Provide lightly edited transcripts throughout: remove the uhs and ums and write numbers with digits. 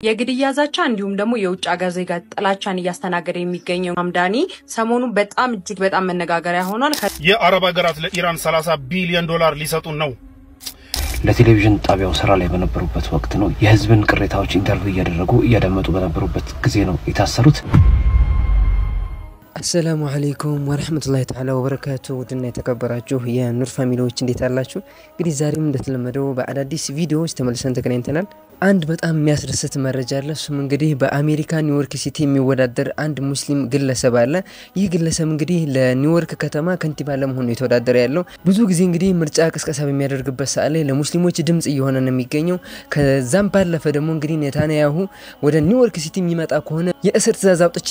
የግድያ ዛቻ እንዲሁም ደግሞ የውጭ ሀገር ዜጋ ጥላቻን እያስተናገደ የሚገኘው ማምዳኒ ሰሞኑን በጣም እጅግ በጣም መነጋገሪያ ሆኗል። የአረብ ሀገራት ለኢራን 30 ቢሊዮን ዶላር ሊሰጡን ነው። ለቴሌቪዥን ጣቢያው ስራ ላይ በነበሩበት ወቅት ነው የህዝብን ቅሬታዎች interview እያደረጉ እያደመጡ በነበሩበት ጊዜ ነው የታሰሩት። አሰላሙ አለይኩም ወረህመቱላሂ ተዓላ ወበረካቱ። ውድና የተከበራችሁ የኑር family ዎች እንዴት አላችሁ? እንግዲህ ዛሬም እንደተለመደው በአዳዲስ ቪዲዮዎች ተመልሰን ተገናኝተናል። አንድ በጣም የሚያስደስት መረጃ አለ። እሱም እንግዲህ በአሜሪካ ኒውዮርክ ሲቲ የሚወዳደር አንድ ሙስሊም ግለሰብ አለ። ይህ ግለሰብ እንግዲህ ለኒውዮርክ ከተማ ከንቲባ ለመሆን ነው የተወዳደረ ያለው። ብዙ ጊዜ እንግዲህ ምርጫ ቅስቀሳ በሚያደርግበት ሰዓት ላይ ለሙስሊሞች ድምጽ እየሆነ ነው የሚገኘው። ከዛም ባለፈ ደግሞ እንግዲህ ኔታንያሁ ወደ ኒውዮርክ ሲቲ የሚመጣ ከሆነ የእስር ትዕዛዝ አውጥቼ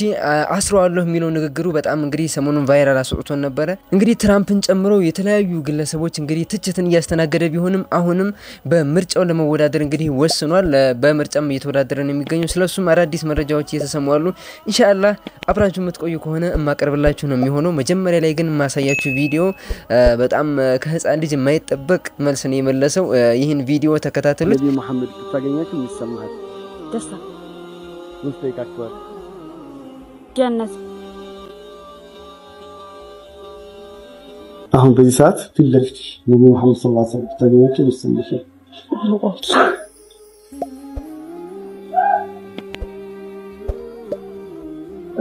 አስረዋለሁ የሚለው ንግግሩ በጣም እንግዲህ ሰሞኑን viral አስወጥቶን ነበረ። እንግዲህ ትራምፕን ጨምሮ የተለያዩ ግለሰቦች እንግዲህ ትችትን እያስተናገደ ቢሆንም አሁንም በምርጫው ለመወዳደር እንግዲህ ወስኗል። በምርጫም እየተወዳደረ ነው የሚገኘው። ስለሱም አዳዲስ መረጃዎች እየተሰሙ አሉ። ኢንሻአላህ አብራችሁ የምትቆዩ ከሆነ እማቀርብላችሁ ነው የሚሆነው። መጀመሪያ ላይ ግን የማሳያችሁ ቪዲዮ በጣም ከህፃን ልጅ የማይጠበቅ መልስ ነው የመለሰው። ይህን ቪዲዮ ተከታተሉት። ነቢዩ መሐመድ ብታገኛቸው ምን ይሰማሃል? ደስታ። ምን ትጠይቃቸዋል? ጀነት። አሁን በዚህ ሰዓት ፊት ለፊት ነቢዩ መሐመድ ሰለላሁ ዐለይሂ ወሰለም ብታገኛቸው ምን ይሰማሻል?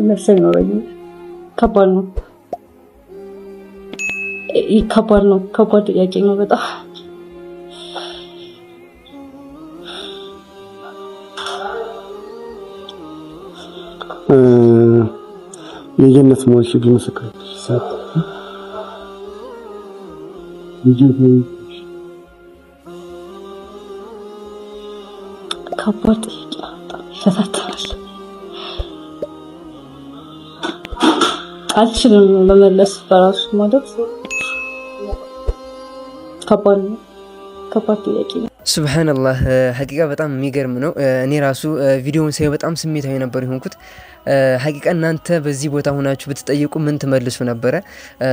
ነፍስ አይኖረኝም። ከባድ ነው፣ ከባድ ነው፣ ከባድ ጥያቄ ነው በጣም። የጀነት መሆንሽ ቢመሰክር ሰዓት የጀነት መሆንሽ ከባድ ጥያቄ ነው። በጣም ይፈታተናል። አልችልም መመለስ በራሱ ማለት ከባድ ነው። ከባድ ጥያቄ ነው። ሱብሃንአላህ ሀቂቃ በጣም የሚገርም ነው። እኔ ራሱ ቪዲዮውን ሳየው በጣም ስሜታዊ ነበር የሆንኩት። ሀቂቃ እናንተ በዚህ ቦታ ሆናችሁ ብትጠይቁ ምን ትመልሱ ነበረ?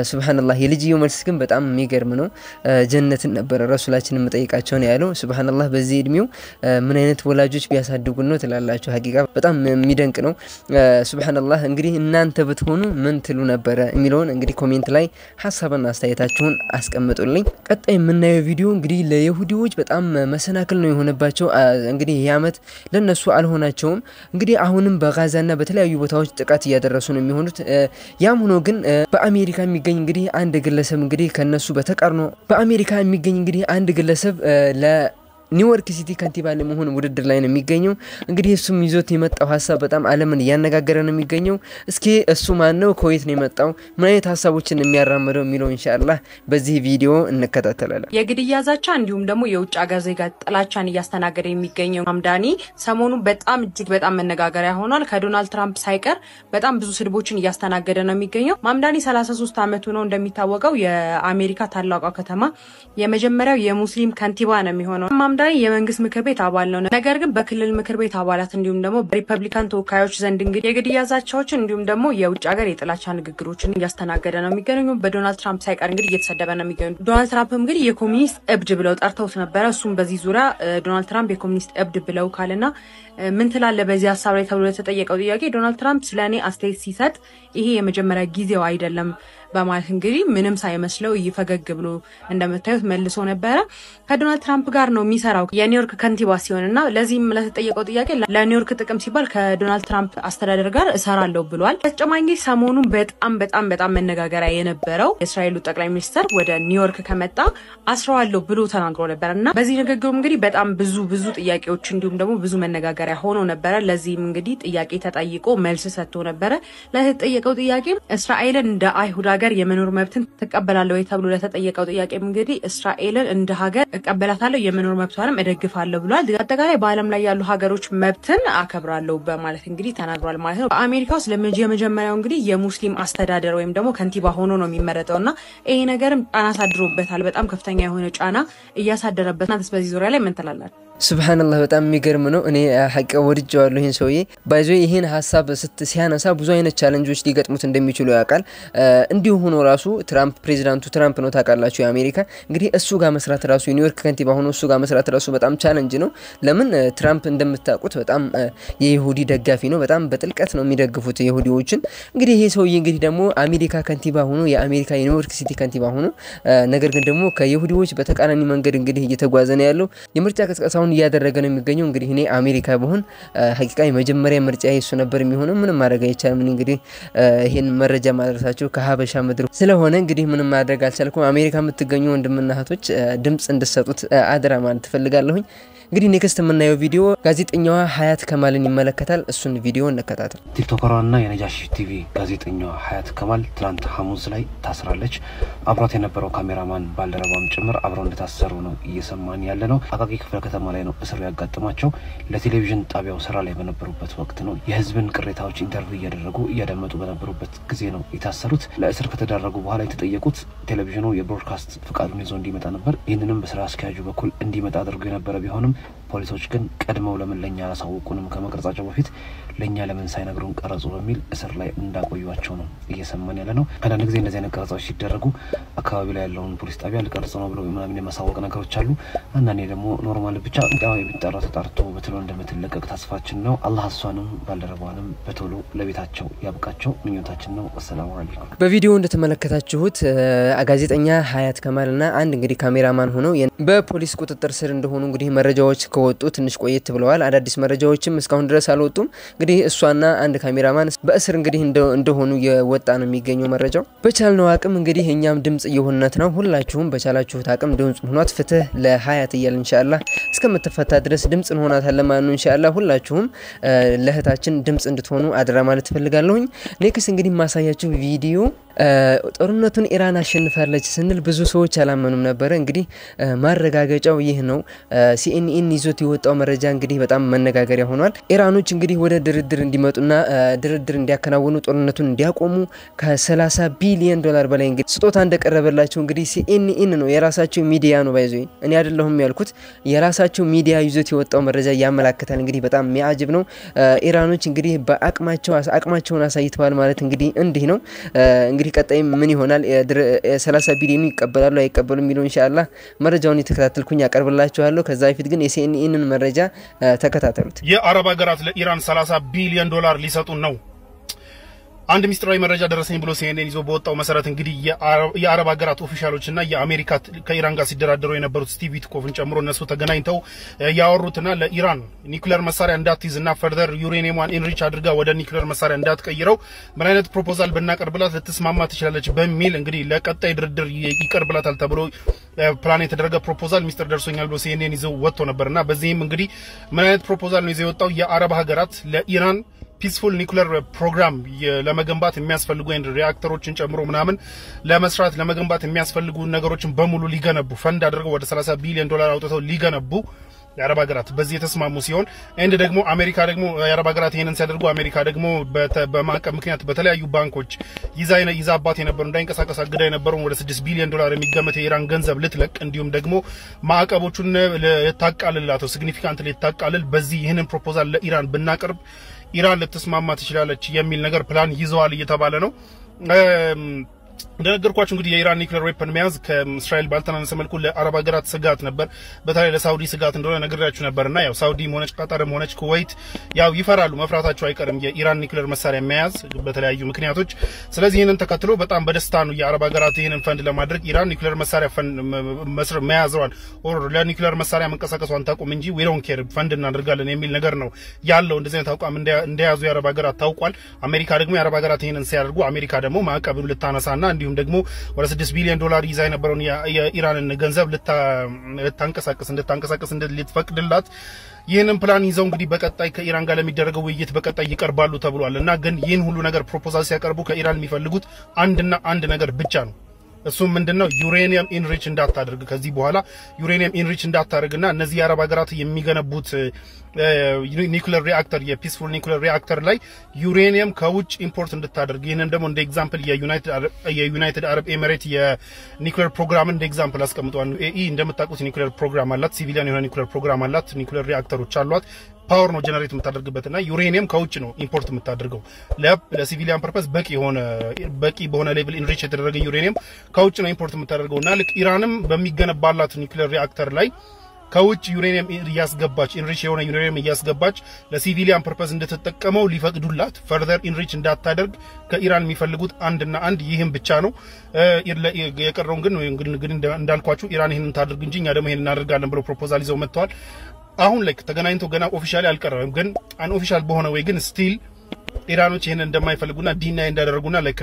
ሱብሃንአላህ የልጅየው መልስ ግን በጣም የሚገርም ነው። ጀነትን ነበረ ረሱላችንን የምጠይቃቸው ነው ያለው። ሱብሃንአላህ በዚህ እድሜው ምን አይነት ወላጆች ቢያሳድጉን ነው ትላላችሁ? ሀቂቃ በጣም የሚደንቅ ነው። ሱብሃንአላህ እንግዲህ እናንተ ብትሆኑ ምን ትሉ ነበረ የሚለውን እንግዲህ comment ላይ ሀሳብና አስተያየታችሁን አስቀምጡልኝ። ቀጣይ የምናየው ቪዲዮ እንግዲህ ለይሁዲዎች በጣም መሰናክል ነው የሆነባቸው። እንግዲህ ይህ ዓመት ለነሱ አልሆናቸውም። እንግዲህ አሁንም በጋዛና በተለያዩ ቦታዎች ጥቃት እያደረሱ ነው የሚሆኑት። ያም ሆኖ ግን በአሜሪካ የሚገኝ እንግዲህ አንድ ግለሰብ እንግዲህ ከነሱ በተቃርኖ በአሜሪካ የሚገኝ እንግዲህ አንድ ግለሰብ ለ ኒውዮርክ ሲቲ ከንቲባ ለመሆን ውድድር ላይ ነው የሚገኘው። እንግዲህ እሱም ይዞት የመጣው ሀሳብ በጣም ዓለምን እያነጋገረ ነው የሚገኘው። እስኪ እሱ ማን ነው? ከየት ነው የመጣው? ምን አይነት ሀሳቦችን የሚያራምደው የሚለው ኢንሻአላህ በዚህ ቪዲዮ እንከታተላለን። የግድያ ዛቻ እንዲሁም ደግሞ የውጭ ሀገር ዜጋ ጥላቻን እያስተናገደ የሚገኘው ማምዳኒ ሰሞኑን በጣም እጅግ በጣም መነጋገሪያ ሆኗል። ከዶናልድ ትራምፕ ሳይቀር በጣም ብዙ ስድቦችን እያስተናገደ ነው የሚገኘው። ማምዳኒ 33 ዓመቱ ነው። እንደሚታወቀው የአሜሪካ ታላቋ ከተማ የመጀመሪያው የሙስሊም ከንቲባ ነው የሚሆነው። ማምዳኒ የመንግስት ምክር ቤት አባል ነው። ነገር ግን በክልል ምክር ቤት አባላት እንዲሁም ደግሞ በሪፐብሊካን ተወካዮች ዘንድ እንግዲህ የግድያ ዛቻዎችን እንዲሁም ደግሞ የውጭ ሀገር የጥላቻ ንግግሮችን እያስተናገደ ነው የሚገኙ። በዶናልድ ትራምፕ ሳይቀር እንግዲህ እየተሰደበ ነው የሚገኙ። ዶናልድ ትራምፕ እንግዲህ የኮሚኒስት እብድ ብለው ጠርተውት ነበረ። እሱም በዚህ ዙሪያ ዶናልድ ትራምፕ የኮሚኒስት እብድ ብለው ካልና ምን ትላለህ በዚህ ሀሳብ ላይ ተብሎ የተጠየቀው ጥያቄ ዶናልድ ትራምፕ ስለ እኔ አስተያየት ሲሰጥ ይሄ የመጀመሪያ ጊዜው አይደለም በማለት እንግዲህ ምንም ሳይመስለው እየፈገግ ብሎ እንደምታዩት መልሶ ነበረ። ከዶናልድ ትራምፕ ጋር ነው የሚሰራው የኒውዮርክ ከንቲባ ሲሆንና ለዚህም ለተጠየቀው ጥያቄ ለኒውዮርክ ጥቅም ሲባል ከዶናልድ ትራምፕ አስተዳደር ጋር እሰራለሁ ብሏል። በተጨማሪ እንግዲህ ሰሞኑን በጣም በጣም በጣም መነጋገሪያ የነበረው የእስራኤሉ ጠቅላይ ሚኒስትር ወደ ኒውዮርክ ከመጣ አስረዋለሁ ብሎ ተናግሮ ነበር እና በዚህ ንግግሩ እንግዲህ በጣም ብዙ ብዙ ጥያቄዎች እንዲሁም ደግሞ ብዙ መነጋገሪያ ሆኖ ነበረ። ለዚህም እንግዲህ ጥያቄ ተጠይቆ መልስ ሰጥቶ ነበረ። ለተጠየቀው ጥያቄ እስራኤልን እንደ አይሁድ ሀገር የመኖር መብትን ትቀበላለህ ወይ ተብሎ ለተጠየቀው ጥያቄ እንግዲህ እስራኤልን እንደ ሀገር እቀበላታለሁ፣ የመኖር መብቷንም እደግፋለሁ ብሏል። አጠቃላይ በዓለም ላይ ያሉ ሀገሮች መብትን አከብራለሁ በማለት እንግዲህ ተናግሯል ማለት ነው። በአሜሪካ ውስጥ የመጀመሪያው እንግዲህ የሙስሊም አስተዳደር ወይም ደግሞ ከንቲባ ሆኖ ነው የሚመረጠው እና ይሄ ነገርም ጫና አሳድሮበታል። በጣም ከፍተኛ የሆነ ጫና እያሳደረበት። እናንተስ በዚህ ዙሪያ ላይ ምን ትላላችሁ? ሱብሃንአላህ፣ በጣም የሚገርም ነው። እኔ ሐቂቃ ወድጀዋለሁ ይህን ሰውዬ። By the way፣ ይህን ሀሳብ ሲያነሳ ብዙ አይነት challenge ኦች ሊገጥሙት እንደሚችሉ ያውቃል። እንዲሁ ሆኖ ራሱ ትራምፕ፣ ፕሬዚዳንቱ ትራምፕ ነው ታውቃላችሁ፣ የአሜሪካ። እንግዲህ እሱ ጋር መስራት ራሱ፣ የኒውዮርክ ከንቲባ ሆኖ እሱ ጋር መስራት ራሱ በጣም challenge ነው። ለምን? ትራምፕ እንደምታውቁት በጣም የይሁዲ ደጋፊ ነው። በጣም በጥልቀት ነው የሚደግፉት ይሁዲዎችን። እንግዲህ ይሄ ሰውዬ እንግዲህ ደግሞ አሜሪካ ከንቲባ ሆኖ፣ የአሜሪካ የኒውዮርክ ሲቲ ከንቲባ ሆኖ፣ ነገር ግን ደግሞ ከይሁዲዎች በተቃራኒ መንገድ እንግዲህ እየተጓዘ ነው ያለው። የምርጫ ቅስቀሳውን እያደረገ ነው የሚገኘው። እንግዲህ እኔ አሜሪካ ብሆን ሀቂቃ የመጀመሪያ ምርጫ እሱ ነበር የሚሆነው። ምንም ማድረግ አይቻልም። እንግዲህ ይህን መረጃ ማድረሳቸው ከሀበሻ ምድር ስለሆነ እንግዲህ ምንም ማድረግ አልቻልኩም። አሜሪካ የምትገኙ ወንድምና እህቶች ድምጽ እንድሰጡት አደራ ማለት ትፈልጋለሁኝ። እንግዲህ next የምናየው ቪዲዮ ጋዜጠኛዋ ሀያት ከማልን ይመለከታል። እሱን ቪዲዮ እንከታተል። ቲክቶከሯና የነጃሺ ቲቪ ጋዜጠኛዋ ሀያት ከማል ትላንት ሐሙስ ላይ ታስራለች። አብሯት የነበረው ካሜራማን ባልደረባም ጭምር አብረው እንደታሰሩ ነው እየሰማን ያለ ነው። አቃቂ ክፍለ ከተማ ላይ ነው እስሩ ያጋጠማቸው። ለቴሌቪዥን ጣቢያው ስራ ላይ በነበሩበት ወቅት ነው። የህዝብን ቅሬታዎች interview እያደረጉ እያደመጡ በነበሩበት ጊዜ ነው የታሰሩት። ለእስር ከተዳረጉ በኋላ የተጠየቁት ቴሌቪዥኑ የ broadcast ፍቃዱን ይዞ እንዲመጣ ነበር። ይህንንም በስራ አስኪያጁ በኩል እንዲመጣ አድርጎ የነበረ ቢሆንም ፖሊሶች ግን ቀድመው ለምን ለኛ አላሳወቁንም፣ ከመቅረጻቸው በፊት ለእኛ ለምን ሳይነግሩን ቀረጹ በሚል እስር ላይ እንዳቆዩቸው ነው እየሰማን ያለ ነው። አንዳንድ ጊዜ እንደዚህ አይነት ቀረጻዎች ሲደረጉ አካባቢ ላይ ያለውን ፖሊስ ጣቢያ ልቀርጽ ነው ብሎ ምናምን የማሳወቅ ነገሮች አሉ። አንዳንዴ ደግሞ normal፣ ብቻ ያው የሚጠራው ተጣርቶ በቶሎ እንደምትለቀቅ ተስፋችን ነው። አላህ እሷንም ባልደረቧንም በቶሎ ለቤታቸው ያብቃቸው ምኞታችን ነው። አሰላሙ አለይኩም። በቪዲዮ እንደተመለከታችሁት ጋዜጠኛ ሀያት ከማልና አንድ እንግዲህ ካሜራማን ሆነው በፖሊስ ቁጥጥር ስር እንደሆኑ እንግዲህ መረጃዎች ከወጡ ትንሽ ቆየት ብለዋል። አዳዲስ መረጃዎችም እስካሁን ድረስ አልወጡም። እንግዲህ እሷና አንድ ካሜራማን በእስር እንግዲህ እንደሆኑ የወጣ ነው የሚገኘው መረጃው። በቻልነው አቅም እንግዲህ እኛም ድምጽ እየሆንነት ነው። ሁላችሁም በቻላችሁት አቅም ድምጽ ሆኗት፣ ፍትህ ለሀያት እያልን ኢንሻአላህ እስከምትፈታ ድረስ ድምጽ እንሆናታለን ማለት ነው። ኢንሻአላህ ሁላችሁም ለእህታችን ድምጽ እንድትሆኑ አደራ ማለት እፈልጋለሁኝ። Next እንግዲህ የማሳያችሁ ቪዲዮ፣ ጦርነቱን ኢራን አሸንፋለች ስንል ብዙ ሰዎች አላመኑም ነበረ። እንግዲህ ማረጋገጫው ይህ ነው። ሲኤንኤን ይዞት የወጣው መረጃ እንግዲህ በጣም መነጋገሪያ ሆኗል። ኢራኖች እንግዲህ ወደ ድርድር እንዲመጡና ድርድር እንዲያከናውኑ፣ ጦርነቱን እንዲያቆሙ ከ30 ቢሊዮን ዶላር በላይ እንግዲህ ስጦታ እንደቀረበላቸው እንግዲህ ሲኤንኤን ነው፣ የራሳቸው ሚዲያ ነው፣ by the way እኔ አይደለሁም ያልኩት፣ የራሳቸው ሚዲያ ይዞት የወጣው መረጃ ያመላክታል። እንግዲህ በጣም የሚያጅብ ነው። ኢራኖች እንግዲህ በአቅማቸው አቅማቸውን አሳይተዋል ማለት እንግዲህ እንዲህ ነው። እንግዲህ ቀጣይ ምን ይሆናል፣ 30 ቢሊዮኑ ይቀበላሉ አይቀበሉ የሚለው ኢንሻአላህ መረጃውን የተከታተልኩኝ ያቀርብላችኋለሁ። ከዛ በፊት ግን የሲኤንኤንን መረጃ ተከታተሉት። የአረብ ሀገራት ለኢራን 30 ቢሊዮን ዶላር ሊሰጡን ነው። አንድ ሚስጥራዊ መረጃ ደረሰኝ ብሎ ሲኤንኤን ይዞ በወጣው መሰረት እንግዲህ የአረብ ሀገራት official ኦች እና የአሜሪካ ከኢራን ጋር ሲደራደሩ የነበሩት ስቲቭ ዊትኮፍን ጨምሮ እነሱ ተገናኝተው ያወሩትና ለኢራን ኒውክሌር መሳሪያ እንዳትይዝና further ዩሬኒየሟን enrich አድርጋ ወደ ኒውክሌር መሳሪያ እንዳትቀይረው ምን አይነት proposal ብናቀርብላት ልትስማማ ትችላለች በሚል እንግዲህ ለቀጣይ ድርድር ይቀርብላታል ተብሎ ፕላን የተደረገ proposal ሚስጥር ደርሶኛል ብሎ ሲኤንኤን ይዘው ወጥቶ ነበርና በዚህም እንግዲህ ምን አይነት proposal ነው ይዘው የወጣው? የአረብ ሀገራት ለኢራን peaceful nuclear program ለመገንባት የሚያስፈልጉ ሪያክተሮችን ጨምሮ ምናምን ለመስራት፣ ለመገንባት የሚያስፈልጉ ነገሮችን በሙሉ ሊገነቡ፣ ፈንድ አድርገው ወደ 30 ቢሊዮን ዶላር አውጥተው ሊገነቡ የአረብ ሀገራት በዚህ የተስማሙ ሲሆን and ደግሞ አሜሪካ ደግሞ የአረብ ሀገራት ይሄንን ሲያደርጉ አሜሪካ ደግሞ በማዕቀብ ምክንያት በተለያዩ ባንኮች ይዛባት የነበሩ፣ እንዳይንቀሳቀስ አግዳ የነበረውን ወደ 6 ቢሊዮን ዶላር የሚገመት የኢራን ገንዘብ ልትለቅ፣ እንዲሁም ደግሞ ማዕቀቦቹን ልታቃልላት፣ significant ልታቃልል፣ በዚህ ይህንን proposal ለኢራን ብናቀርብ ኢራን ልትስማማ ትችላለች የሚል ነገር ፕላን ይዘዋል እየተባለ ነው። እንደነገርኳችሁ እንግዲህ የኢራን nuclear weapon መያዝ ከእስራኤል ባልተናነሰ መልኩ ለአረብ ሀገራት ስጋት ነበር። በተለይ ለሳውዲ ስጋት እንደሆነ ነግሬያችሁ ነበርና ያው ሳውዲም ሆነች ቀጠርም ሆነች ኩዌት ያው ይፈራሉ፣ መፍራታቸው አይቀርም የኢራን ኒውክሌር መሳሪያ መያዝ በተለያዩ ምክንያቶች። ስለዚህ ይህንን ተከትሎ በጣም በደስታ ነው የአረብ ሀገራት ይህንን ፈንድ ለማድረግ፣ ኢራን ኒውክሌር መሳሪያ መያዟን or ለኒውክሌር መሳሪያ መንቀሳቀሷን ታቁም እንጂ we don't care፣ fund እናደርጋለን የሚል ነገር ነው ያለው። እንደዚህ አይነት አቋም እንደያዙ የአረብ ሀገራት ታውቋል። አሜሪካ ደግሞ የአረብ ሀገራት ይህንን ሲያደርጉ አሜሪካ ደግሞ ማዕቀብን ልታነሳና እንዲሁም ደግሞ ወደ 6 ቢሊዮን ዶላር ይዛ የነበረውን የኢራንን ገንዘብ ልታንቀሳቀስ እንድታንቀሳቀስ ልትፈቅድላት ይህንን ፕላን ይዘው እንግዲህ በቀጣይ ከኢራን ጋር ለሚደረገው ውይይት በቀጣይ ይቀርባሉ ተብሏል። እና ግን ይህን ሁሉ ነገር proposal ሲያቀርቡ ከኢራን የሚፈልጉት አንድና አንድ ነገር ብቻ ነው። እሱም ምንድነው? ዩሬኒየም enrich እንዳታደርግ፣ ከዚህ በኋላ ዩሬኒየም enrich እንዳታደርግና እነዚህ የአረብ ሀገራት የሚገነቡት nuclear reactor፣ የ peaceful nuclear reactor ላይ ዩሬኒየም ከውጭ import እንድታደርግ። ይህንን ደግሞ እንደ example የዩናይትድ አረብ ኤሚሬት የኒውክሌር ፕሮግራም እንደ example አስቀምጧል። UAE እንደምታውቁት ኒውክሌር ፕሮግራም አላት፣ civilian የሆነ ኒውክሌር ፕሮግራም አላት፣ ኒውክሌር ሪአክተሮች አሏት። Power ነው generate የምታደርግበትና ዩሬኒየም ከውጭ ነው import የምታደርገው። ለ civilian purpose በቂ በሆነ level enrich የተደረገ ዩሬኒየም ከውጭ ነው import የምታደርገውና ልክ ኢራንም በሚገነባላት nuclear reactor ላይ ከውጭ ዩሬኒየም እያስገባች፣ enrich የሆነ ዩሬኒየም እያስገባች ለ civilian purpose እንድትጠቀመው ሊፈቅዱላት፣ further enrich እንዳታደርግ ከኢራን የሚፈልጉት አንድና አንድ ይህም ብቻ ነው። የቀረውን ግን እንዳልኳችሁ ኢራን ይህንን ታድርግ እንጂ እኛ ደግሞ ይህንን እናደርጋለን ብለው proposal ይዘው መጥተዋል። አሁን ላይ ተገናኝቶ ገና officially አልቀረበም፣ ግን unofficial በሆነ way ግን still ኢራኖች ይህንን እንደማይፈልጉና deny እንዳደረጉና like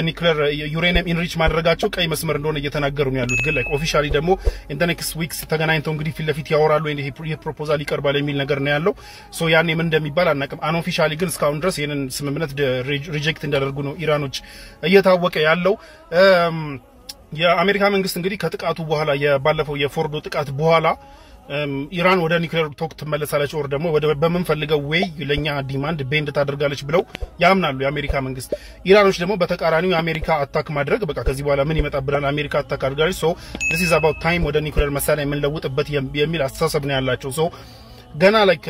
nuclear uranium enrich ማድረጋቸው ቀይ መስመር እንደሆነ እየተናገሩ ነው ያሉት። ግን like officially ደግሞ in the next weeks ተገናኝተው እንግዲህ ፊት ለፊት ያወራሉ ወይ ይህ proposal ይቀርባል የሚል ነገር ነው ያለው። So ያኔ ምን እንደሚባል አናውቅም። Unofficially ግን እስካሁን ድረስ ይህንን ስምምነት reject እንዳደረጉ ነው ኢራኖች እየታወቀ ያለው። የአሜሪካ መንግስት እንግዲህ ከጥቃቱ በኋላ፣ የባለፈው የፎርዶ ጥቃት በኋላ ኢራን ወደ nuclear talk ትመለሳለች or ደግሞ ወደ በምንፈልገው way ለኛ demand bend ታደርጋለች ብለው ያምናሉ የአሜሪካ መንግስት። ኢራኖች ደግሞ በተቃራኒው የአሜሪካ attack ማድረግ በቃ ከዚህ በኋላ ምን ይመጣብናል፣ አሜሪካ attack አድርጋለች፣ so this is about time ወደ ኒውክሌር መሳሪያ የምንለውጥበት የሚል አስተሳሰብ ነው ያላቸው። So ገና like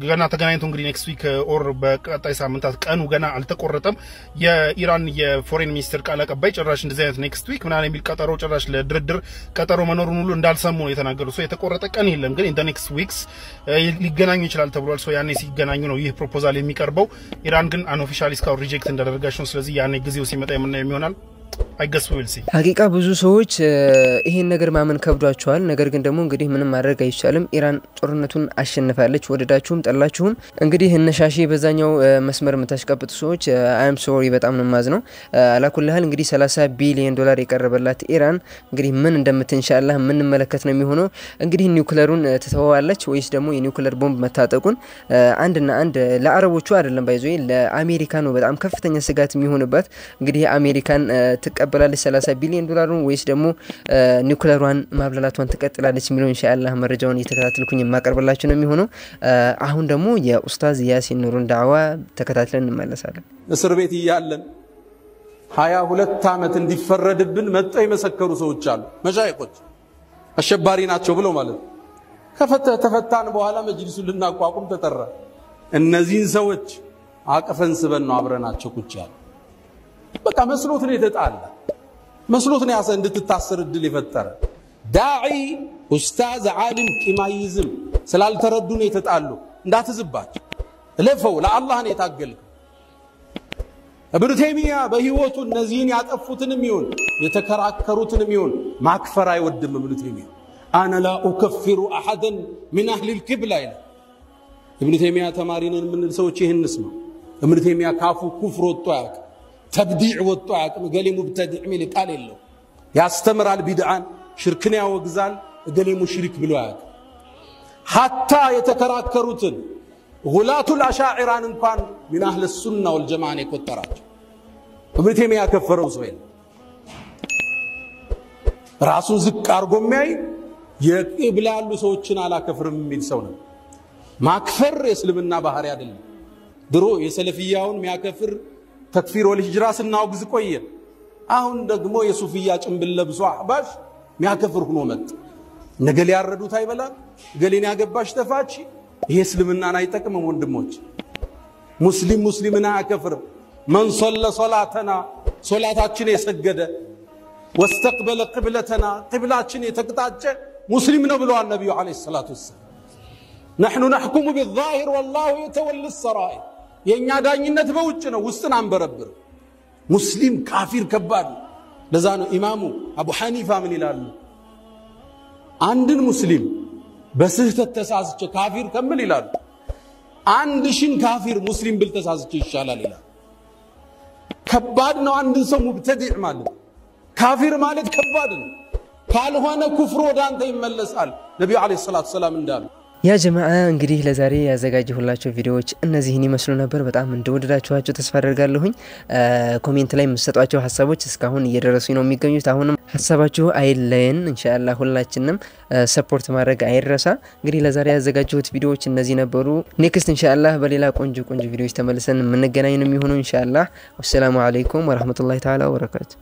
ገና ተገናኝቶ እንግዲህ next week or በቀጣይ ሳምንታት፣ ቀኑ ገና አልተቆረጠም። የኢራን የ foreign minister ቃል አቀባይ ጭራሽ እንደዚህ አይነት next week ምናምን የሚል ቀጠሮ፣ ጭራሽ ለድርድር ቀጠሮ መኖሩን ሁሉ እንዳልሰሙ ነው የተናገሩ። So የተቆረጠ ቀን የለም፣ ግን in the next weeks ሊገናኙ ይችላል ተብሏል። So ያኔ ሲገናኙ ነው ይህ proposal የሚቀርበው። ኢራን ግን unofficially እስካሁን reject እንዳደረጋች ነው። ስለዚህ ያኔ ጊዜው ሲመጣ የምናየው ይሆናል። I guess we'll see። ሀቂቃ ብዙ ሰዎች ይሄን ነገር ማመን ከብዷቸዋል። ነገር ግን ደግሞ እንግዲህ ምንም ማድረግ አይቻልም። ኢራን ጦርነቱን አሸንፋለች፣ ወደዳችሁም ጠላችሁም። እንግዲህ እነሻሼ በዛኛው መስመር የምታሽቀብጡ ሰዎች I'm sorry፣ በጣም ነው ማዝነው። አላኩልሃል እንግዲህ 30 ቢሊዮን ዶላር የቀረበላት ኢራን እንግዲህ ምን እንደምትል ኢንሻአላህ የምንመለከት ነው የሚሆነው። እንግዲህ ኒውክለሩን ትተወዋለች ወይስ ደግሞ የኒውክለር ቦምብ መታጠቁን አንድና አንድ ለአረቦቹ አይደለም፣ by the way ለአሜሪካ ነው በጣም ከፍተኛ ስጋት የሚሆንባት። እንግዲህ አሜሪካን ትቀበላለች 30 ቢሊዮን ዶላሩን ወይስ ደግሞ ኒውክለሯን ማብላላቷን ትቀጥላለች የሚለው ኢንሻአላህ መረጃውን እየተከታተልኩኝ የማቀርብላችሁ ነው የሚሆነው። አሁን ደግሞ የኡስታዝ ያሲን ኑሩን ዳዕዋ ተከታትለን እንመለሳለን። እስር ቤት እያለን 22 ዓመት እንዲፈረድብን መጥተው የመሰከሩ ሰዎች አሉ። መሻይኾች አሸባሪ ናቸው ብለው ማለት ነው። ተፈታን በኋላ መጅሊሱን ልናቋቁም ተጠራ። እነዚህን ሰዎች አቅፈን ስበን ነው አብረናቸው ቁጭ ያለ። በቃ መስሎት ነው የተጣላ፣ መስሎት ነው ያሰ እንድትታሰር እድል የፈጠረ። ዳዒ፣ ኡስታዝ፣ ዓሊም ቂም አይዝም። ስላልተረዱ ነው የተጣሉ። እንዳትዝባቸው፣ እለፈው። ለአላህ ነው የታገልከው። እብኑ ተይሚያ በህይወቱ እነዚህን ያጠፉትንም ይሁን የተከራከሩትንም ይሁን ማክፈር አይወድም። እብኑ ተይሚያ "أنا لا أكفر أحدا من أهل القبلة" ይላል። እብኑ ተይሚያ ተማሪ ነን የምንል ሰዎች ይህን እንስማ። እብኑ ተይሚያ ካፉ ኩፍር ወጥቶ አያውቅም። ተብዲዕ ወጥቶ አያውቅም። እገሌ ሙብተዲዕ የሚል ቃል የለው። ያስተምራል፣ ቢድዓን ሽርክን ያወግዛል። እገሌ ሙሽሪክ ብሎ አያውቅም። ሐታ የተከራከሩትን ጉላቱል አሻዒራን እንኳን من أهل السنة والجماعة ን የቆጠራቸው። እብኑ ተይሚያ ያከፈረው ሰው የለም። ራሱን ዝቅ አድርጎ የሚያይ፣ የቂብላ ያሉ ሰዎችን አላከፍርም የሚል ሰው ነው። ማክፈር የእስልምና ባህሪ አይደለም። ድሮ የሰለፊያውን የሚያከፍር ተክፊር ወልሂጅራ ስናወግዝ ቆየ። አሁን ደግሞ የሱፍያ ጭንብል ለብሶ አህባሽ የሚያከፍር ሆኖ መጣ። ነገሌ ያረዱት አይበላም፣ ገሌን ያገባሽ ተፋች። ይሄ እስልምናን አይጠቅምም ወንድሞች። ሙስሊም ሙስሊምን አያከፍርም። من صلى صلاتنا ሶላታችን የሰገደ፣ واستقبل قبلتنا ቅብላችን የተቅጣጨ ሙስሊም ነው ብለዋል ነቢዩ ዓለይሂ ሰላቱ ወሰላም። نحن نحكم بالظاهر والله يتولى السرائر። የእኛ ዳኝነት በውጭ ነው፣ ውስጥን አንበረብር። ሙስሊም ካፊር ከባድ ነው። ለዛ ነው ኢማሙ አቡ ሐኒፋ ምን ይላሉ? አንድን ሙስሊም በስህተት ተሳስቼ ካፊር ከምል ይላሉ፣ 1000ን ካፊር ሙስሊም ብል ተሳስቼ ይሻላል ይላል። ከባድ ነው። አንድን ሰው ሙብተዲዕ ማለት፣ ካፊር ማለት ከባድ ነው። ካልሆነ ኩፍሩ ወደ አንተ ይመለሳል። ነቢዩ ዓለይሂ ሰላቱ ሰላም እንዳሉ። ያ ጀማዓ፣ እንግዲህ ለዛሬ ያዘጋጀሁላችሁ ቪዲዮዎች እነዚህን ይመስሉ ነበር። በጣም እንደወደዳችኋቸው ተስፋ አደርጋለሁኝ። Comment ላይ የምትሰጧቸው ሀሳቦች እስካሁን እየደረሱኝ ነው የሚገኙት። አሁንም ሀሳባችሁ አይለየን። ኢንሻአላህ ሁላችንም support ማድረግ አይረሳ። እንግዲህ ለዛሬ ያዘጋጀሁት ቪዲዮዎች እነዚህ ነበሩ። Next ኢንሻአላህ በሌላ ቆንጆ ቆንጆ ቪዲዮዎች ተመልሰን የምንገናኝ ነው የሚሆነው ኢንሻአላህ። ወሰላሙ አለይኩም ወራህመቱላሂ ተዓላ ወበረካቱ።